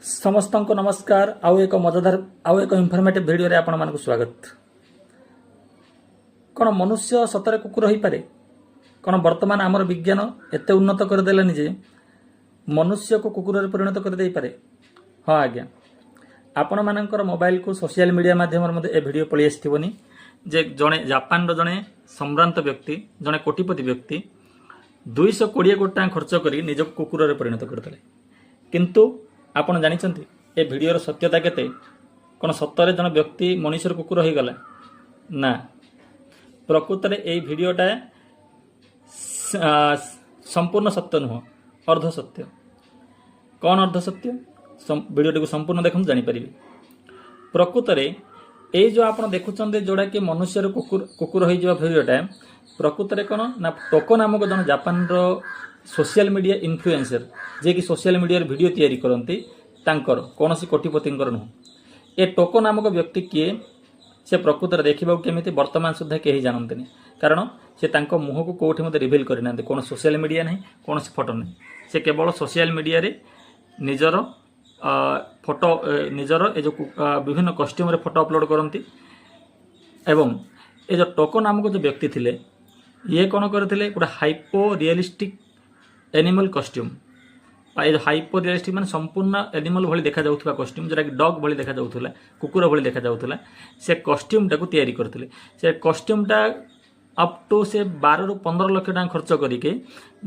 ସମସ୍ତଙ୍କୁ ନମସ୍କାର। ଆଉ ଏକ ମଜାଦାର, ଆଉ ଏକ ଇନଫର୍ମେଟିଭ୍ ଭିଡ଼ିଓରେ ଆପଣମାନଙ୍କୁ ସ୍ୱାଗତ। କ'ଣ ମନୁଷ୍ୟ ସତରେ କୁକୁର ହୋଇପାରେ? କ'ଣ ବର୍ତ୍ତମାନ ଆମର ବିଜ୍ଞାନ ଏତେ ଉନ୍ନତ କରିଦେଲାନି ଯେ ମନୁଷ୍ୟକୁ କୁକୁରରେ ପରିଣତ କରିଦେଇପାରେ? ହଁ ଆଜ୍ଞା, ଆପଣମାନଙ୍କର ମୋବାଇଲକୁ ସୋସିଆଲ ମିଡ଼ିଆ ମାଧ୍ୟମରେ ମଧ୍ୟ ଏ ଭିଡ଼ିଓ ପଳେଇ ଆସିଥିବନି ଯେ ଜଣେ ଜାପାନର ଜଣେ ସମ୍ଭ୍ରାନ୍ତ ବ୍ୟକ୍ତି, ଜଣେ କୋଟିପତି ବ୍ୟକ୍ତି 220 କୋଟି ଟଙ୍କା ଖର୍ଚ୍ଚ କରି ନିଜକୁ କୁକୁରରେ ପରିଣତ କରିଦେଲେ। କିନ୍ତୁ ଆପଣ ଜାଣିଛନ୍ତି ଏ ଭିଡ଼ିଓର ସତ୍ୟତା କେତେ? କ'ଣ ସତରେ ଜଣେ ବ୍ୟକ୍ତି ମଣିଷର କୁକୁର ହୋଇଗଲା? ନା, ପ୍ରକୃତରେ ଏଇ ଭିଡ଼ିଓଟା ସମ୍ପୂର୍ଣ୍ଣ ସତ୍ୟ ନୁହଁ, ଅର୍ଦ୍ଧ ସତ୍ୟ। କ'ଣ ଅର୍ଦ୍ଧ ସତ୍ୟ? ଭିଡ଼ିଓଟିକୁ ସମ୍ପୂର୍ଣ୍ଣ ଦେଖନ୍ତୁ, ଜାଣିପାରିବେ। ପ୍ରକୃତରେ ଏଇ ଯେଉଁ ଆପଣ ଦେଖୁଛନ୍ତି, ଯେଉଁଟାକି ମନୁଷ୍ୟର କୁକୁର କୁକୁର ହୋଇଯିବା ଭିଡ଼ିଓଟା, ପ୍ରକୃତରେ କ'ଣ ନା ଟୋକୋ ନାମକ ଜଣେ ଜାପାନର ସୋସିଆଲ ମିଡ଼ିଆ ଇନଫ୍ଲୁଏନ୍ସର, ଯିଏକି ସୋସିଆଲ ମିଡ଼ିଆରେ ଭିଡ଼ିଓ ତିଆରି କରନ୍ତି, ତାଙ୍କର, କୌଣସି କୋଟିପତିଙ୍କର ନୁହଁ। ଏ ଟୋକୋ ନାମକ ବ୍ୟକ୍ତି କିଏ, ସେ ପ୍ରକୃତରେ ଦେଖିବାକୁ କେମିତି, ବର୍ତ୍ତମାନ ସୁଦ୍ଧା କେହି ଜାଣନ୍ତିନି। କାରଣ ସେ ତାଙ୍କ ମୁହଁକୁ କେଉଁଠି ମଧ୍ୟ ରିଭିଲ୍ କରିନାହାନ୍ତି। କୌଣସି ସୋସିଆଲ ମିଡ଼ିଆ ନାହିଁ, କୌଣସି ଫଟୋ ନାହିଁ। ସେ କେବଳ ସୋସିଆଲ ମିଡ଼ିଆରେ ନିଜର ଫଟୋ, ନିଜର ଏ ଯେଉଁ ବିଭିନ୍ନ କଷ୍ଟ୍ୟୁମରେ ଫଟୋ ଅପଲୋଡ଼ କରନ୍ତି। ଏବଂ ଏ ଯେଉଁ ଟୋକୋ ନାମକ ଯେଉଁ ବ୍ୟକ୍ତି ଥିଲେ, ଇଏ କ'ଣ କରିଥିଲେ? ଗୋଟେ ହାଇପୋ ରିଏଲିଷ୍ଟିକ୍ ଆନିମଲ୍ କଷ୍ଟ୍ୟୁମ୍ ବା ଏ ଯେଉଁ ହାଇପୋ ରିଏଲିଷ୍ଟିକ୍ ମାନେ ସମ୍ପୂର୍ଣ୍ଣ ଆନିମଲ୍ ଭଳି ଦେଖାଯାଉଥିବା କଷ୍ଟ୍ୟୁମ୍, ଯେଉଁଟାକି ଡଗ୍ ଭଳି ଦେଖାଯାଉଥିଲା, କୁକୁର ଭଳି ଦେଖାଯାଉଥିଲା, ସେ କଷ୍ଟ୍ୟୁମ୍ଟାକୁ ତିଆରି କରିଥିଲେ। ସେ କଷ୍ଟ୍ୟୁମ୍ଟା ଅପ୍ ଟୁ ସେ 12ରୁ 15 ଲକ୍ଷ ଟଙ୍କା ଖର୍ଚ୍ଚ କରିକି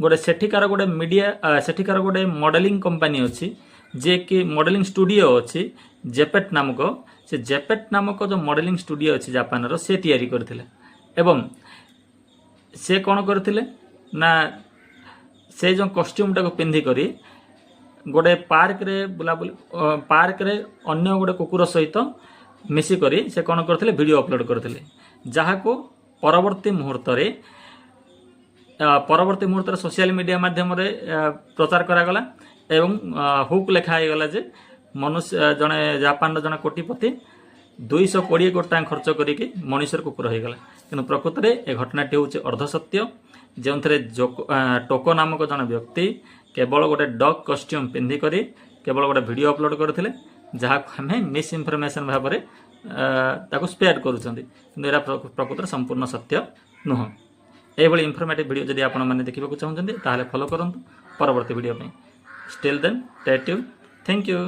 ଗୋଟେ ସେଠିକାର ଗୋଟେ ମିଡ଼ିଆ, ସେଠିକାର ଗୋଟେ ମଡେଲିଂ କମ୍ପାନୀ ଅଛି, ଯିଏକି ମଡେଲିଂ ଷ୍ଟୁଡ଼ିଓ ଅଛି, ଜେପେଟ୍ ନାମକ। ସେ ଜେପେଟ୍ ନାମକ ଯେଉଁ ମଡେଲିଂ ଷ୍ଟୁଡ଼ିଓ ଅଛି ଜାପାନର, ସେ ତିଆରି କରିଥିଲେ। ଏବଂ ସେ କ'ଣ କରିଥିଲେ ନା, ସେ ଯେଉଁ କଷ୍ଟ୍ୟୁମ୍ଟାକୁ ପିନ୍ଧିକରି ଗୋଟେ ପାର୍କରେ ବୁଲାବୁଲି, ପାର୍କରେ ଅନ୍ୟ ଗୋଟେ କୁକୁର ସହିତ ମିଶିକରି ସେ କ'ଣ କରିଥିଲେ? ଭିଡ଼ିଓ ଅପଲୋଡ଼ କରିଥିଲେ, ଯାହାକୁ ପରବର୍ତ୍ତୀ ମୁହୂର୍ତ୍ତରେ ସୋସିଆଲ ମିଡ଼ିଆ ମାଧ୍ୟମରେ ପ୍ରଚାର କରାଗଲା ଏବଂ ହୁକ୍ ଲେଖା ହେଇଗଲା ଯେ ମନୁଷ୍ୟ ଜଣେ, ଜାପାନର ଜଣେ କୋଟିପତି 220 କୋଟି ଟଙ୍କା ଖର୍ଚ୍ଚ କରିକି ମଣିଷର କୁକୁର ହେଇଗଲା। କିନ୍ତୁ ପ୍ରକୃତରେ ଏ ଘଟଣାଟି ହେଉଛି ଅର୍ଦ୍ଧସତ୍ୟ, ଯେଉଁଥିରେ ଟୋକୋ ନାମକ ଜଣେ ବ୍ୟକ୍ତି କେବଳ ଗୋଟେ ଡଗ୍ କଷ୍ଟ୍ୟୁମ୍ ପିନ୍ଧିକରି କେବଳ ଗୋଟେ ଭିଡ଼ିଓ ଅପଲୋଡ଼ କରିଥିଲେ, ଯାହାକୁ ଆମେ ମିସ୍ ଇନଫର୍ମେସନ୍ ଭାବରେ ତାକୁ ସ୍ପ୍ରେଡ୍ କରୁଛନ୍ତି। କିନ୍ତୁ ଏଇଟା ପ୍ରକୃତରେ ସମ୍ପୂର୍ଣ୍ଣ ସତ୍ୟ ନୁହଁ। ଏଇଭଳି ଇନଫର୍ମେଟିଭ୍ ଭିଡ଼ିଓ ଯଦି ଆପଣମାନେ ଦେଖିବାକୁ ଚାହୁଁଛନ୍ତି, ତାହେଲେ ଫଲୋ କରନ୍ତୁ ପରବର୍ତ୍ତୀ ଭିଡ଼ିଓ ପାଇଁ। Till then, stay tuned. Thank you.